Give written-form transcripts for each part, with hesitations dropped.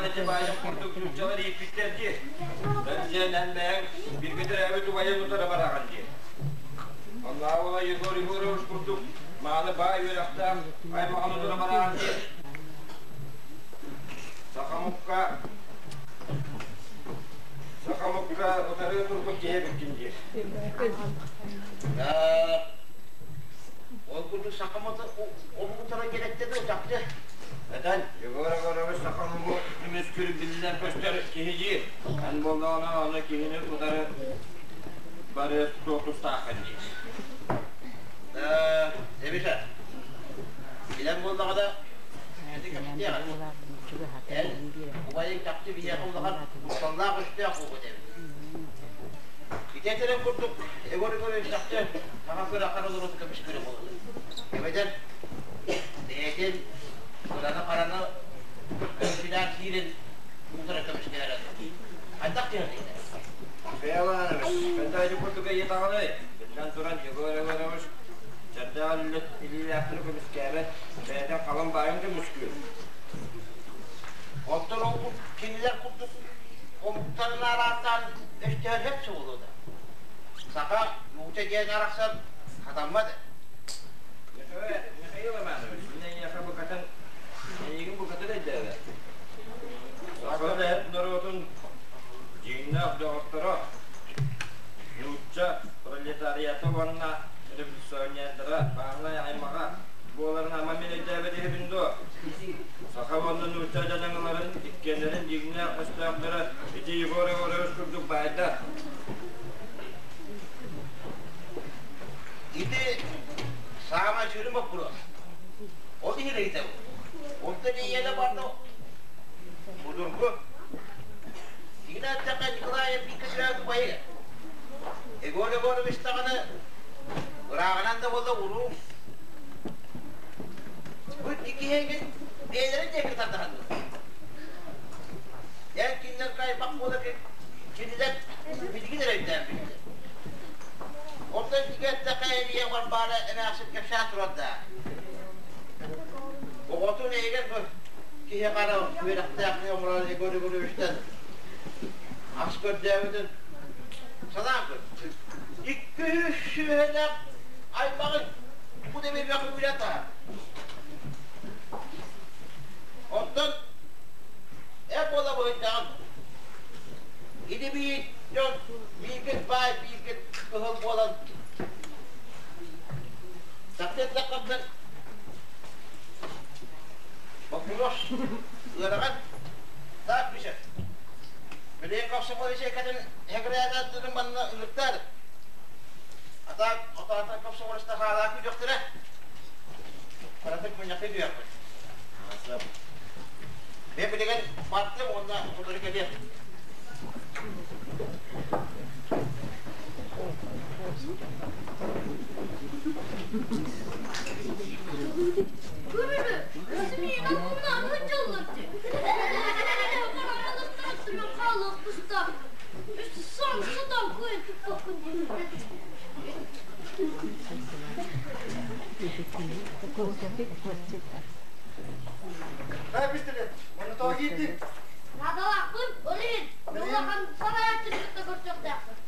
ити баайым курдук нууччалар ииппиттэр дии. Дьэн эн бэйэҥ бииргэ төрөөбүт убайын утары бараҕын дии. Оннооҕу уола Егор Егорович курдук мааны баай үөрэхтээх аймаҕын утары бараҕын дии. Сахамукка Сахамукка утары турбут киһи эбиккин диир. Ол курдук сахамыты омуктара кэлэттэ да чахчы. Этэн, Егор Егорович сахамугу көмүскүр биллэр көстөр киһи диир. Эн буоллаҕына аны киһини утары бары туох тустааххын диир. Эбитэ, билэн буоллаҕына да, ити кэпсэтиэҕэ. Эн убайыҥ чахчы биһиэхэ улахан кутталлаах өстөөх буолбут эбит. Ити этэрин курдук Егор Егорович чахчы саҥа кыра олорбут көмүс күрэ буолар. Эбэтэр бэйэтин кыраны-хараны көмүскүнээн сиирин утары көмүскэһэрэ хайдах түһэрдиҥ? Михаил Иванович, кэнтээйи курдук ыйытаҕыный? Биллэн туран, Егор Егорович чэрдээх илиилээхтэри көмүскээбэт, бэйэтин халыҥ баайын көмүскүүр. Оттон ол кинилэр курдук омуктарын араастаан өстөөн сөп суолу да. Саха нууча диэн арахсан хатаммат. Михаил Иванович, мин эйиэхэ букатын, эйигин букатын өйдөөбөппүн. Саха үлэһит норуотун дьиҥнээх доҕотторо, нуучча пролетариата уонна революционердара бааһынай аймаҕа буоларын ама мин өйдөөбөт иһибин дуо? Саха уонна нуучча дьадаҥыларын иккиэннэрин дьиҥнээх өстөөхтөрө ити Егор Егорович курдук баайдар. Ити саамай сүрүн боппуруос. Ол иһин ыйытабын. Онтон ийэлэ барда Судургу. Игнат эттэххэ Николаев бииргэ төрөөбүт убайа. Егор Егорович даҕаны ырааҕынан да буолла уруу. Бу икки киһи бэйэлэрин диэки тардыһаллар. Эн кинилэр кайбах буола кинилэр билигин эрэ өйдөөн билдилэр. Онтон итигэ эттэххэ Илья Варвара эмээхсин кэпсээн турар да. Оҕотун эйигэр киһи хара үөрэхтээх оҥорон Егор Егоровичтан ас көрдөөбүтүн санаан көр. Икки-үс сүөһэлээх аймаҕын бу да биэрбэххэ үүрэн таһар. Онтон эр буола быһыйдаҕын ини биир дьон бииргит баай бииргит кыһыл буолан сарсыардаххын Боппуруос ыарахан. Так, Миша. Билигин комсомол ячейкатын секретарын манна ыҥыртар. Атаак, отаатар комсомолиста хаалаах күдьөхтөрө. Кыратык мунньахты дүөхпүт. Мен билигин бардым уонна сотору кэлиэм.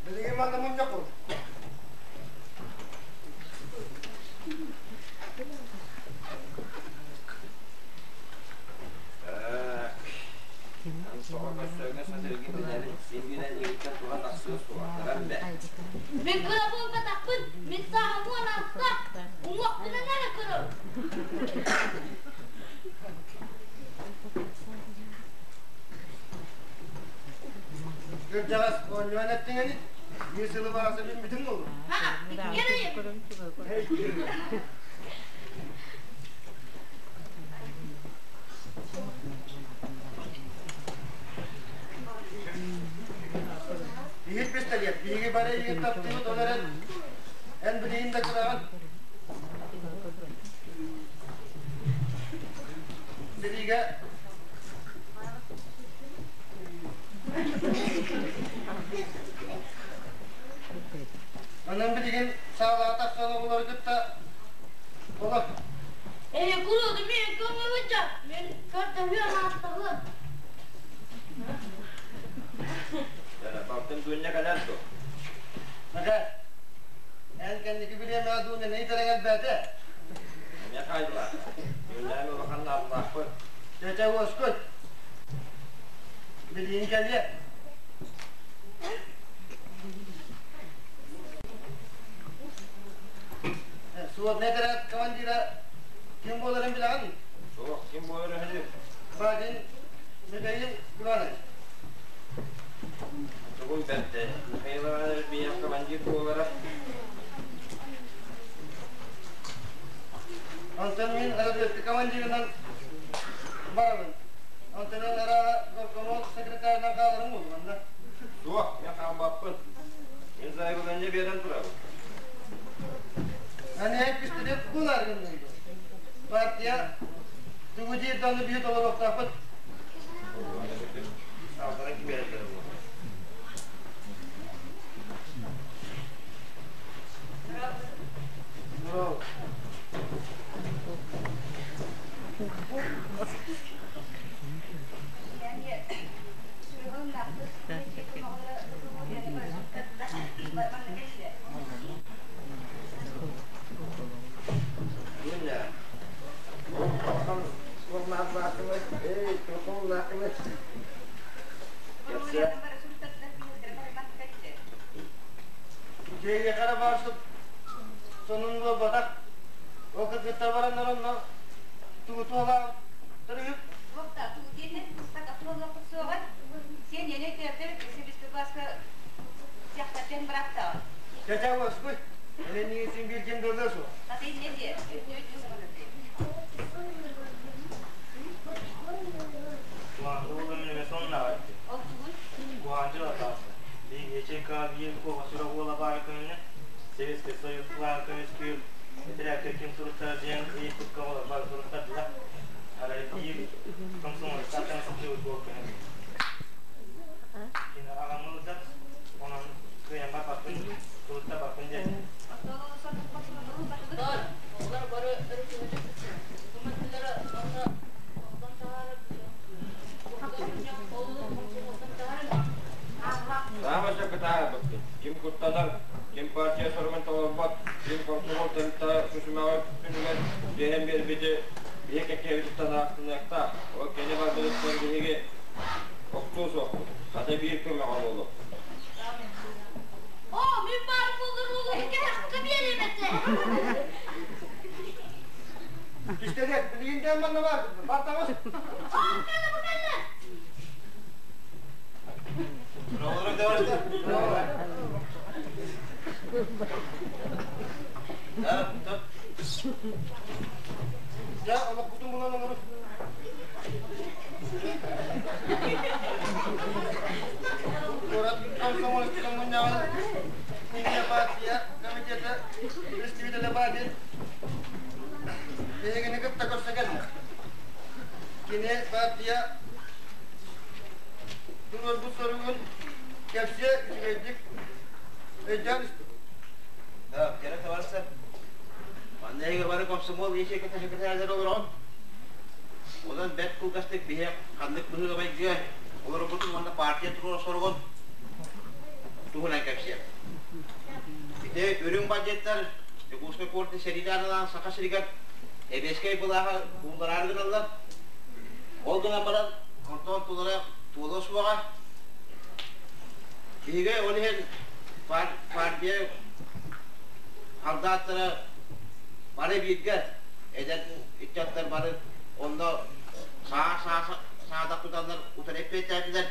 Билигин манна мунньах буолла. Мин кыра буолбатахпын, мин сааһым 16, уҥуохпунан эрэ көрөр. Кырдьаҕас оонньоон эттиҥ биир сылы баҕаса бүтүн буолуо. Ха, иккиэн Иһит пистолет, биһиги бары эйигин таптыыбыт, ол эрэн эн билигин да кыраҕын. Сэриигэ Онон билигин саалаҕа тахсан оҕолору кытта олох Ээ, курууту мен көҥүлүчча, мен көрдөһүөн ааттаһыан. Сводный отряд командира ким буоларын билэҕин? Суох, ким буолар үһүнүй? Бадин Михаил Иванович. Тугун бэрдэ, Михаил Иванович биһиэхэ командир буолара. Онтон мин разведка командирынан барабын. Онтон эн ара горкомол секретарынан хааларым буолуо Суох, мен хаалбаппын. Мин заявление биэрэн турабын. Эн пистолет буолар гынныгын. Партия тугу диир даҕаны биһи толоруохтаахпыт. Алтара кимиэрэллэрэ буолуо. Браво. Дуня, эй, тоқоллаахыбыт. Кэпсээ. Дьиэгэ хара баарсыт сонун буолбатах. Ол кыргыттар бараннар онно тугу туһалаабыт төрүһүк. Чача уоскуй. Эн миигин биир ким да суох. Советский Союз план көмүскүүр этэрээккэ ким суруттара диэн ыйыппыкка олор суруттардылар. Арай биир комсомолецтартан сылдьыбыт буол көһөн. Кини аҕам ылдат, онон кыайан барбаппын, суруттарбаппын диэн. Саамай кытаабыккын. Ким куттанар, ким партия соругун толорбот, ким комсомол тэрилтэ сусумаҕа күнүгэр биэрэн биэрбити биһи кэккэбититтэн аахсыныахтаах. Ол кини барбытыттан биһиги охтуо суохпут. Хата биир көмөҕө буолуо. О, мин баар буолар уолу кэтэххэ биэриэм этэ. Пистолет, билигин дэн манна бар, бар таҥас. О, кэллэ бу кэллэ. Дьэ, олохпутун булан олору. Куорат комсомольскай мунньаҕын Инния партия комитета представителя Бабин биһигини кытта көрсө кэллэ. Кини партия туруорбут соругун кэпсиэ үчүгэйдик өйдөөн истибит. Да, кэрэ товарищтар. Манна эһиги бары комсомол ячейката секретарьдары олороҕун. Онон бэрт кылгастык биһи ханнык быһыыга-майгыга олорбутун уонна партия туруора соругун туһунан кэпсиэм. Ити үрүҥ бандьыыттар Дьокуускай куораты сэриини аналаан Саха сиригэр Сэбиэскэй былааһы ууллараары гыналлар. Ол гынан баран онтон тулара туола суоҕа. Биһиги ол иһин партия солдаттара бары бииргэ эдэр ыччаттар бары онно саа-саа саадах тутаннар утары эппиэттээтилэр.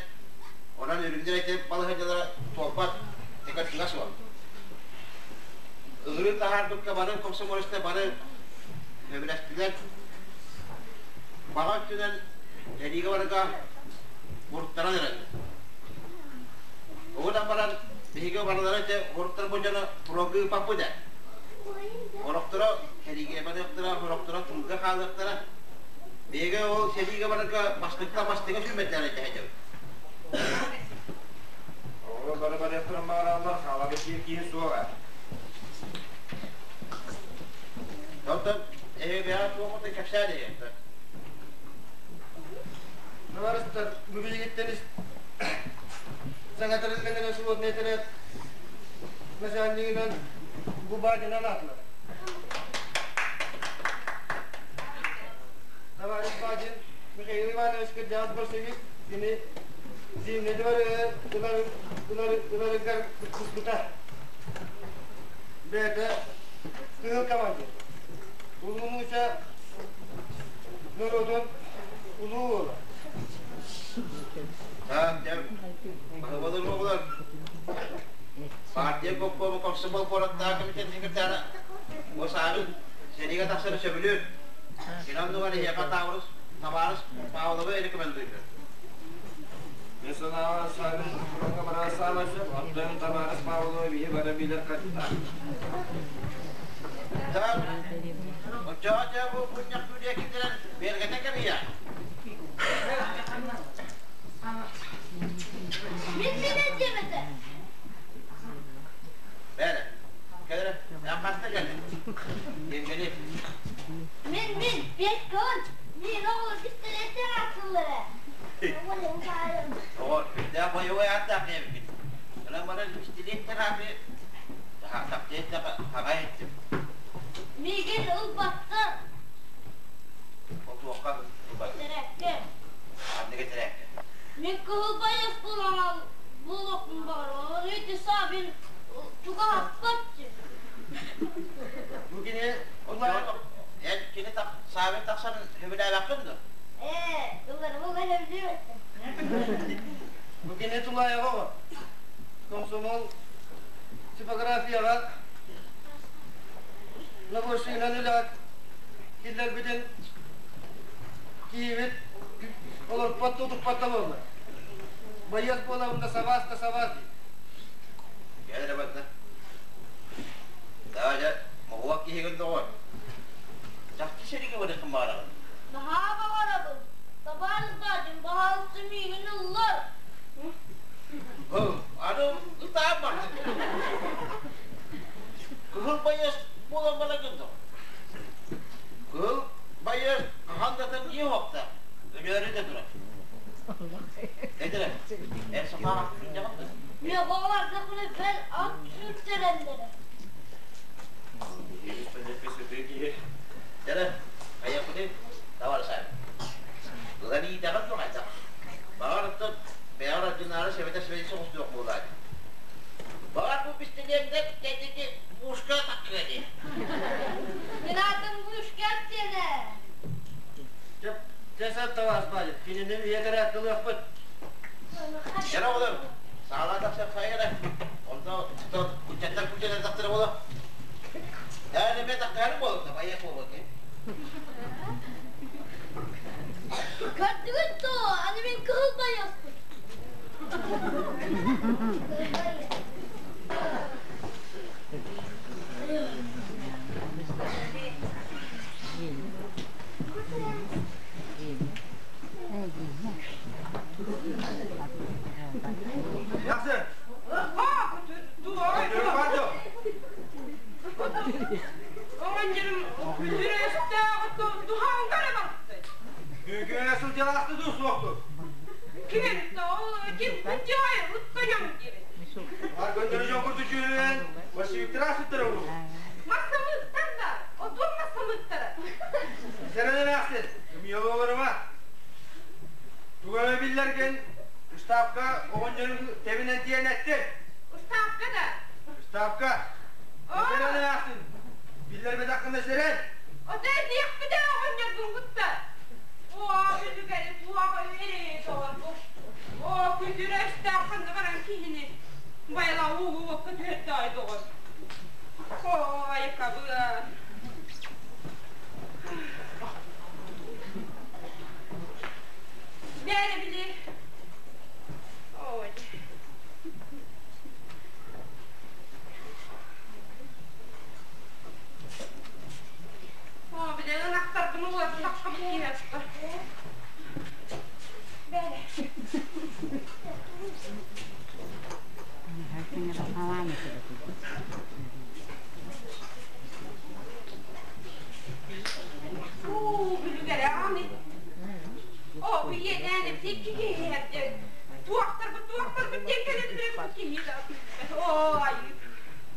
Онон үрүҥнэр эти балаһыанньалара туолбат, текатыга суох. Ыҥырыы таһаарбыкка бары комсомолецтар бары сөбүлэстилэр. Баҕа өттүнэн сэриигэ барыга уруттаран эрэллэр. Оҕунан баран биһиги барылара ити уруттар бу дьоно фронга ыыппаппыт ээ. Сорохторо сэриигэ барыахтара, сорохторо тылга хаалыахтара. Биһиги ол сэриигэ барарга бастыҥтан бастыҥа сүүмэрдээн этэ Оҕолор бары барыахтарын баҕараллар, хаалабыт диир киһи суоҕа. Онтон эһиги бэйэҕит туох кэпсээн иһиэхтэр. Товарищтар, бу билигиттэн саҥа тэриллэн сводный отряд начальнигынан Губадинан аатылар. Товарищ Бадин Михаил Иванович кырдьаҕас большевик кини зимний дворы ыларыгар кыттыспыта. Бэйэтэ Кыһыл командир. Улуу нуучча норуотун улуу уола. Так, дьэ, баһыбалыр оҕолор. Партия гопкому комсомол куораттаах комитет секретара Госаабын сэриигэ тахсары сөбүлүүр. Кини оннугар эһиэхэ Таурус, табаарыс Павловы рекомендуйбут. Мен санаабар Савин фроҥҥа барар саамай сөп, оттон табаарыс Павлова биһи бары билэр хаттаах. Так, оччоҕо дьэ бу мунньах күнү киллэрэн бэргэтэ кэбиһиэ. Мин мин этиэм этэ. Бэрэ, кэлэрэ, хаста кэллэ? Евгений. Мин мин Петькон мин оҕолор пистолеттер ааттыллара. Оҕо, сүрдээх бойобуой ааттаах эбиккит. Ынан баран пистолеттер ааты таптыйа хаҕа иһиттим. Миигин ылбаттар. Ол туохха ылбат? Этэрээккэ. Ханнык этэрээккэ? Мин кыһыл байыас буолан буолуохпун баҕарабын. Ону ити Савин чугаһаппат Бу кини Эн кини Савин тахсан сөбүлээбэххин дуо? Ээ, ылларым ол сөбүлүүбэттэр. Бу кини тулаайаҕа оҕо. Комсомол типографияҕа наборщигынан үлэҕэ киллэрбитин киһибит олорпот да утуппат да буолла. Байыас буолабын да сабаас да сабаас дии. Кэл эрэ барда. Да, дьэ, моһуок киһигин доҕор. Чахчы сэриигэ барыаххын баҕараҕын. Наһаа баҕарабын. Табаарыс Баадьын, баһаалыста миигин ыллар. Аны ытаан бардым. Кыһыл байыас буолан барагын дуо? Кыһыл байыас хаһан да тымныы уһуктаах, өлөөрү да турар. Этэрэ, эр сахаҕа күннэҕин да? Меҕоҕолордохпуна бэл ат сүүртэрэллэрэ. Дьэ, хайыахпытый, табаарысаай. Ылан иитэҕин дуо хайдах? Баҕар оттон бэйэҕэр ординаары сэбэтэ сэбэти соҕус дуох буолаат. Баҕар бу пистолеттэр кэнники пушка таххыа дии. Мин аатым Пушка диэнэ. Дьэ, дьэ сөп табаарыс Баадьын, кинини үйэтэрэ кылыахпыт. Дьэ оҕолор, саалаа тахсар хайа эрэ. Онто куччаттар куччаттар тахсара буолуо. Ээ, эмиэ тахтаары буолуо, байыах буолуо Көрдүгүт дуо, аны мин кыһыл байыаспын. Яхшы. Бар Оҕонньорум күндүрүөстээҕи туһаангара барты. Күҥҥэ сылдьалаахты дуу суохтур? Ким ол ким күндү ыттанам диэбит. Бар көннөрү дьон курдук дьүһүнэн большевиктара сыттара улуу. Массамыттар да, отур массамыттара. Сэрэнэн ахсын, ымыйалыаларыма. Туга эмэ биллэргин устаапка оҕонньорун тэбинэн тиийэн эттим. Устаапка да? Устаапка. Сэрэнэн ахсын, биллэрбэтэххинэ сэрэн. Ото этиэхпитэ оҕонньоргун кытта. Оо, бүлүгэри туох эрэйи тоҕорбут. Оо, күндүрэ өстөөх ханна баран киһини байла уугу уокка түһэртэ доҕор. Оо, айыкабыан. Бэри били. Ой. Оо, били ынахтарбын улаттахха киһиэхпэ. Бэри. Уу, бүлүгэрэ аны. Оо, бу иэдээн эбит икки киһи иһэрдэ. Туохтарбыт, туохтарбыт диэн кэлэн билэбит киһи да. Оо, айыы,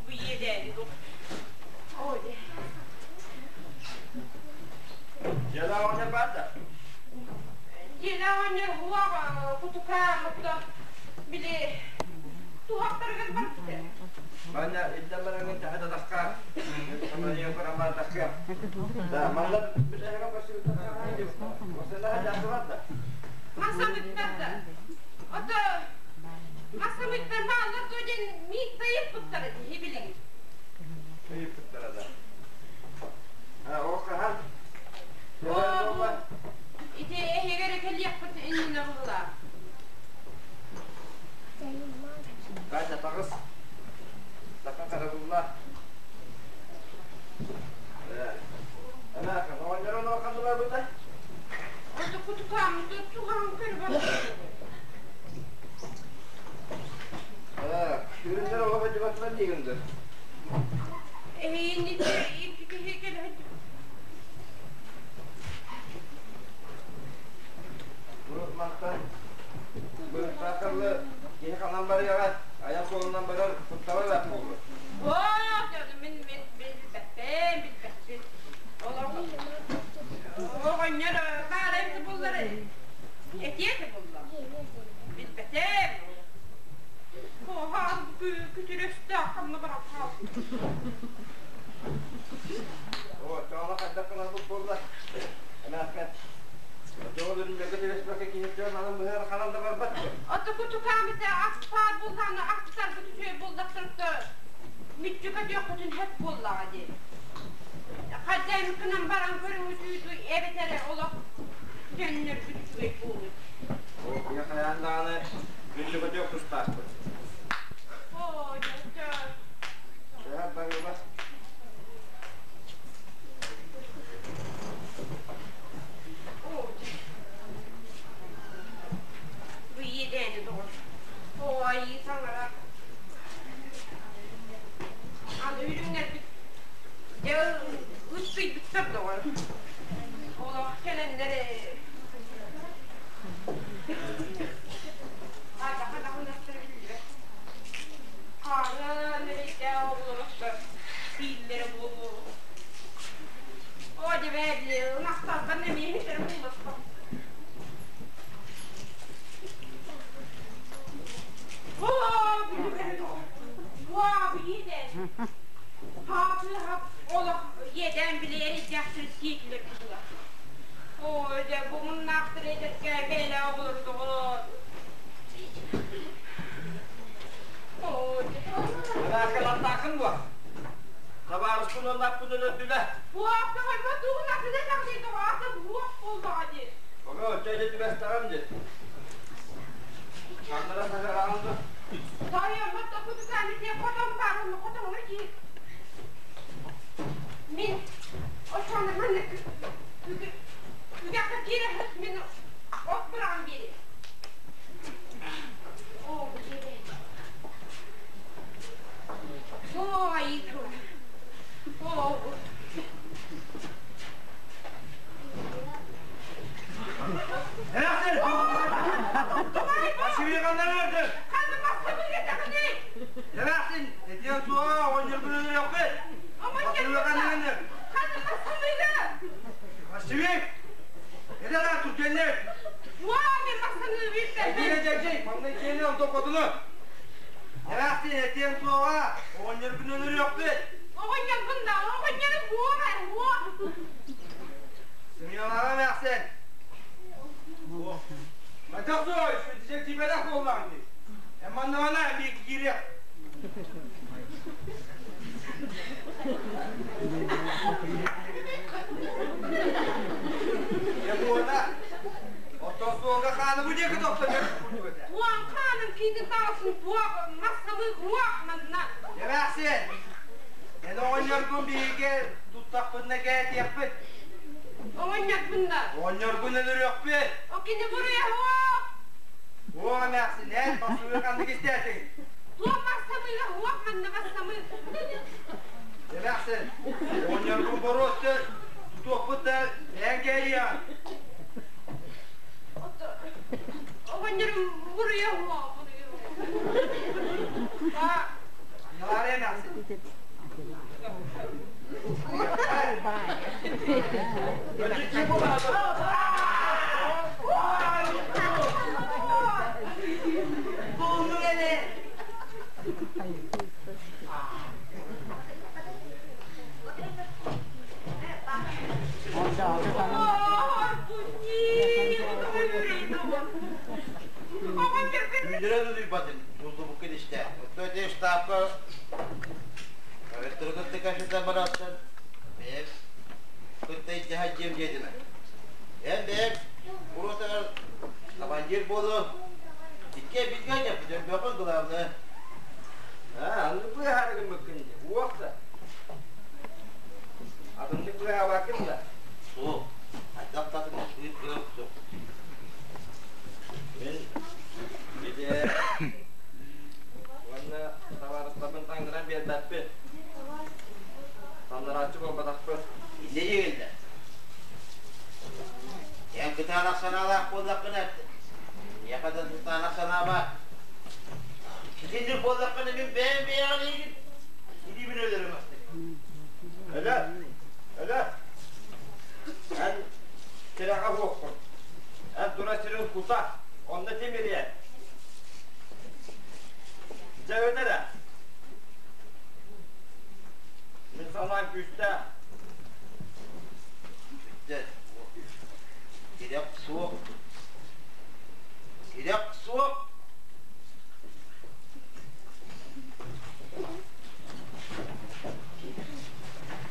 бу иэдээни дух. Оо, дьэ. Дьиэлээх оҕонньор баар да? Дьиэлээх оҕонньор уох кутукааммыттан били туһахтарыгар барбыта. Манна иллэн бараҥҥын тэһэ да тахха. Да, манна бүтэһигин көрсүбүттэр. Дьахсылар да. Масамыттар да. Ото масамыттар бааллар дуо диэн миик тайыппыттара дии билигин. Тайыппыттара да. Ол хаһан? Оо, ити эһигэр кэлиэхпит иннинэ быһылаах. Катя, таҕыс. Саха харабылла. Ана, оҕонньорун ханныларбыта? Ото кутукаам, тухан көрбөт. Күрүннэр олох өдүбэтилэр диигин Эһиин ити икки киһи кэлэ Урут мантан быһыттаахтарлы киһи ханан барыаҕа, айан суолунан барар куттала да буолуо. Оо, мин мин билбэппин, билбэппин. Оҕонньор баара эбитэ буоллар этиэ этэ буолла. Билбэтим. Оһоон күтүрөстөөх ханна баран хаалбыт. Оо, чоҕоно хайдах гынарбыт буолла? Эмээххин Очоҕо үрүннэргэ түбэспэккэ киһи дьон анан быһыар ханан да барбат дуо? Ото кутукаамыта аспаат буллааны ахтарга түһүө буллахтарыта мүччүкэ диэххүтүн хэп буоллаҕа дии. Хадьаймкынан баран көрүҥүтүүтү эбэтэр олох төннөрбүт үчүгэй буолуй. Оо, киһи хайаан даҕаны мүччүкэ диэх тустаахпыт. Оо, дьэ, Дьэ, барыба. Оо, дьэ. Бу иэдээни доҕор. Оо, айыы таҥара. Аны үрүҥнэрбит дьэ ыттыйбыттар доҕор. Олох кэлэннэр хайдах-хайдах биллибэт. Хаарын эрэйдээх оҕолорохтор сииллэрэ буолуо. Оо, дьэ били ынахтарбан эмиэ иһитэрэ буоллахпа. Оо, бүлүгэр Уаа, бу иэдээн. Хаапы олох иэдээн били эрэйдээхтэр сиэтилэр быһыылаах. Оо, дьэ, бу муннаахтар эдэркэ бэйэлээх оҕолору доҕоор. Оо, дьэ. Ыраахталаттааххын дуо? Табаарыспын уонна аппын өлөрдүлэр. Буоптаҕайма тугун атына таҕыйда ата буох буоллаҕа дии. Оҕо оччо дьэ түбэстэҕим дии. Ханнара саһыараҕын дуо? Тойоммут токутукааны тиэ хотон баарынна хотоҥҥо киир. Мин оччоҕуна маннык үгэххэ киирэ мин от быраҕан биэрим. Оо, Оо, айыы Оо. Эрахтыр! Сибиганнар Ханна бассабыга даҕаны! Эрахтин, этиэн суоҕа оҕонньоргун өлөрүөхпүт! Оҕонньоргун Ханна бассабыга! Сибик! Эдэр түргэнник! Уаа, мен бассаны Этиэ бүппэппин! дьэгдьэй, маҥнай киэни онтон хотуну! Эрахтин, этиэн суоҕа оҕонньоргун өлөрүөхпүт! Оҕонньоргун да, оҕонньорум буола, буо! Сымыйалаама эмээхсин! Хайдах суой, дьиктибэлэх буоллаҕын дии. Эн маннаҕына эмиэ киириэх. Дьэ буола, оттон суолга хааны бу диэки тохто диэн курдук этэ. Туан хааным киитин таҕысын туох массамы уох манна. Эмээхсин, эн оҕонньоргун биһиги туттахпытына кээтиэхпит. Оҕонньорбун да. Оҕонньоргун өлөрүөхпүт. О кини буруйа суох. Уох эмээхсин, эн массыына ханнык истээтиҥ? Туох массамыга уох манна массамы. Эмээхсин, оҕонньоргун боруостар, тутуохпут да эн кээйиэҕин. Оҕонньорум буруйа суох, буруйа суох. Анньалаары эмээхсин. Оттон штабка ректоры кытта кэпсэтэн барахсан бэйэм кытта илдьэ дьиэм диэтилэр. Эн бэйэм уруотагар командир буолуо. Икки эбитгэ дьэ өлбөккүн главное. Аа, аннык быыһаары гыммыккын дии. Уох да. Атыннык быыһаабаккын да. Суох. Хайдах да атын быыс кыах суох. Мин ити уонна табаарыстарбын таҥнаран биэрбэппин. Таҥнарааччы буолбатахпын. Инньэ диэбиллэр. Эн кытаанах санаалаах буоллаххына, миэхэ да кытаанах санаа баар. Итинник буоллаххына мин бэйэм бэйэҕин иигин илиибин өлөрөм астык. Өлө! Өлө! Эн тирэҕэ суоххун. Эн тура сирин кута, онно тимириэ. Дьэ өлөр эрэ. Мин санаам күүстээх. Бүттэ. Тирэх суох. Тирэх суох.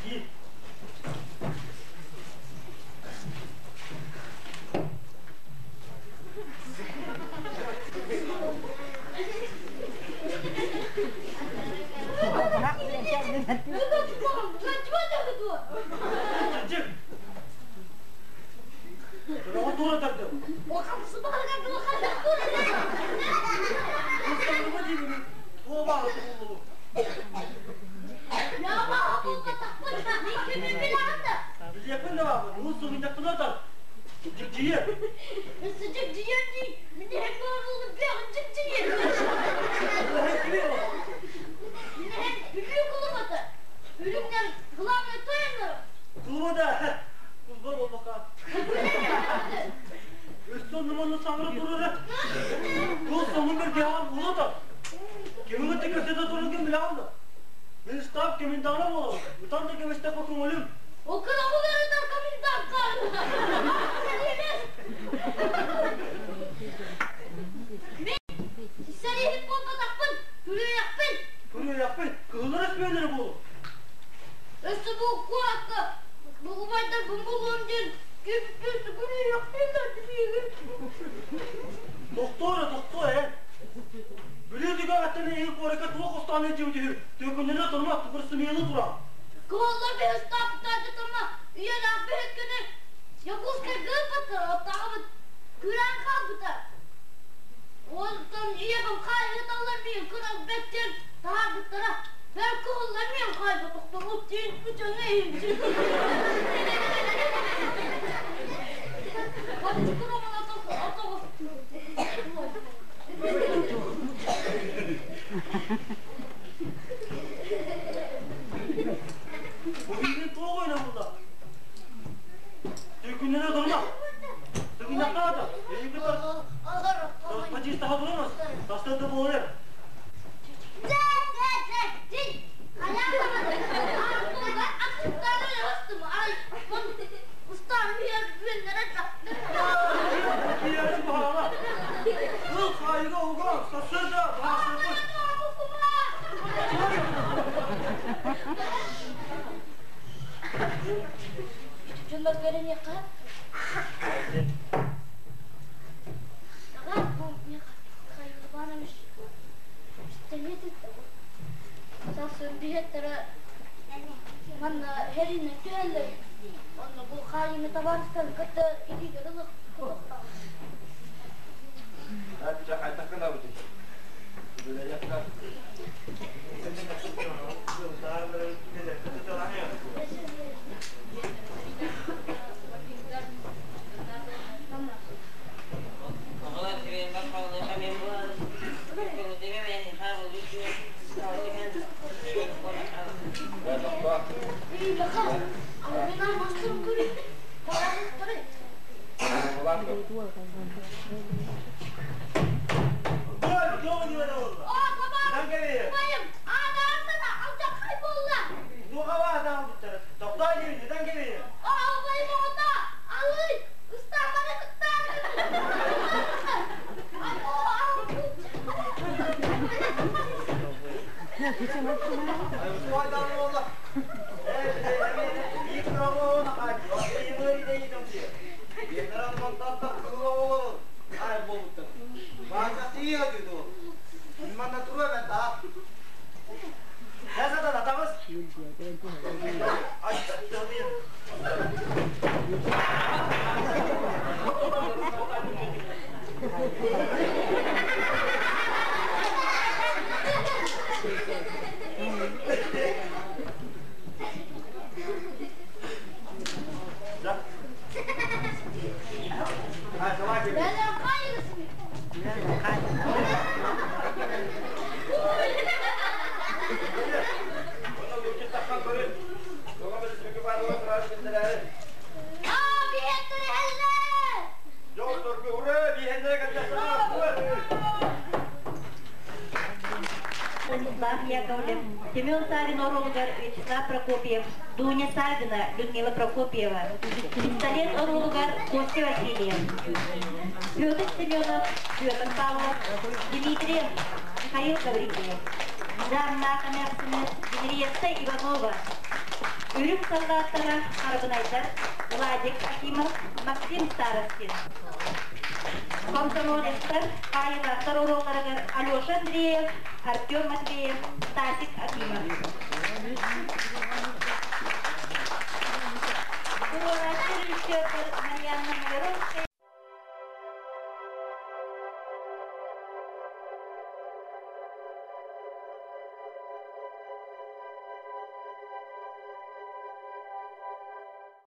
Киир. Чырчык! Тураҕын туора тардым. Устарыма диибин, туох баҕа туллубу. Билиэппин да баабын, уус сугунньахпына тар. Дьигдьийэ. Кулуба да, кулуба буолбакка. Өссө оннуманна саҥара турара. Туох соҥун бэргэһэҕин ула тар. Кимиҥ кэпсэтэ тураргын билэҕин да? Мин штаб комендана буолабын. Ытан да кэбистэххэ көҥүлүм. Сэрииһит буолбатахпын, күрүөйэхпин. Күрүөйэхпин, кыһыллар өспүөлэрэ буолуо. Өссө бу куоракка бу убайдарбын булуом диэн күүппүт күрүөйэхпин да биһиги. Тохтоо эрэ, тохтоо эн. Бүлүү түгэҕиттэн эһиги куоракка туох хостоон илдьибит үһү? Түөкүннэрэ турума, тугурсумуйаны туран. Кыһыллар биһистааппытаардытыма үйэлээх биһиккини Якутскайга ыыппыттар, оттоҕобут күрээн хаалбыта. Онтон ийэбин хаайыыталлар миин кырал бэттиэн таһаарбыттара. Бэл кыһыллар миин хаайбатахтар, тиин үтөҥө иһин. Бу биирин туох ойна булла? Түкүннэрэ турма. Түгүннэххэ эйигин Тас турамас. Тастан да буолар. Киэрин баһаана. Ыл хаайыга уган, сарсыарда баһаасыппыт. Дьоннор көрүнүөххэ. Аҕа, бу Михаил Иванович пистолет Сарсын биһиэттэрэ манна хэринэн түһэллэр. Онно бу хаайыыны табаарыстарын кытта илиигэр ылык тутуохтаах. Дьэ хайдах гынабытый? Станислав Яковлев, Семен Савин оруолугар Вячеслав Прокопьев, Дуня Савина, Людмила Прокопьева, Пистолет оруолугар Костя Васильев, Петр Семенов, Петр Павлов, Дмитриев, Михаил Гаврильев, Жанна Хамяхсина, Генриетта Иванова, Үрүҥ саллааттара Харабынайдар Владик Акимов, Максим Старостин. Комсомолецтар, хаайыылаахтар оруолларыгар Алеша Андреев, Артем Матвеев, Стасик Акимов.